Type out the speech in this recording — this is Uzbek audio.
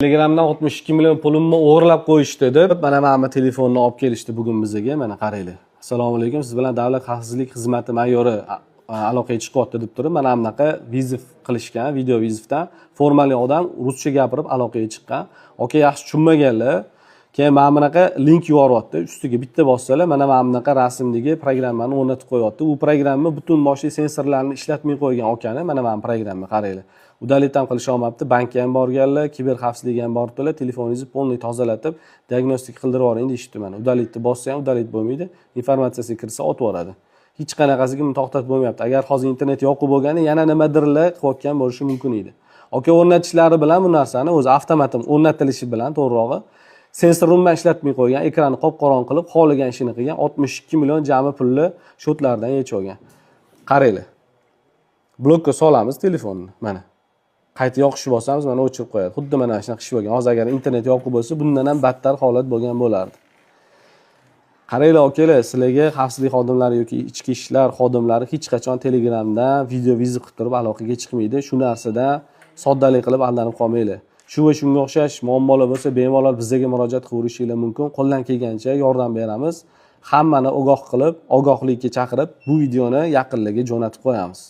Telegramdan 62 million pulimni o'g'irlab qo'yishdi deb mana bu telefonni olib kelishdi bugun bizga. Mana qaranglar. Assalomu alaykum, siz bilan Davlat xavfsizlik xizmati mayori aloqaga chiqyapti deb turib, mana bunaqa вызов qilishgan, video вызов dan formali odam ruscha gapirib aloqaga chiqqan. Aka yaxshi tushunmaganlar. Keyin mana bunaqa link yuboryapti. Ustiga bitta bossalar, mana bunaqa rasmdagi programmani o'rnatib qo'yyapti. U programma butun boshli sensorlarni ishlatmay qo'ygan akani, mana bu programma, qaranglar. Удалить ham qilisha olmabdi. Bankka ham borganlar, kiber xavfsizlikka ham boribdilar. Telefoningizni полный tozalatib, diagnostik qildirib yuboring deyishibdi mana. Удалить ni bossa ham удалить bo'lmaydi. Informatsiyasiga kirsa otib yuboradi. Hech qanaqasiga buni to'xtatib bo'lmayapti. Agar hozir internet yoqib bo'lganda yana nimadirlar qilayotgan bo'lishi mumkin edi. Aka o'rnatishlari bilan bu narsani o'zi avtomatik o'rnatilishi bilan, to'g'rirog'i, sensor umuman ishlatmay qo'ygan, ekranni qop qorong'i qilib, xohlagan ishini qilgan, 62 million jami pulni счёт lardan yechib olgan. Qaranglar. Blokka solamiz telefonni, mana. Qayta yoqishib bosamiz, mana o'chirib qo'yadi. Xuddi mana shunaqa ish bo'lgan. Hozir agar internet yoqib bo'lsa, bundan ham battar holat bo'lgan bo'lardi. Qaranglar akalar, sizlarga xavfsizlik xodimlari yoki ichki ishlar xodimlari hech qachon Telegramdan video вызов qilib turib aloqaga chiqmaydi. Shu narsadan soddalik qilib aldanib qolmanglar. Shu va shunga o'xshash muammolar bo'lsa, bemalol bizga murojaat qilaverishinglar mumkin. Qo'ldan kelgancha yordam beramiz. Hammani ogoh qilib, ogohlikka chaqirib, bu videoni yaqinlarga jo'natib qo'yamiz.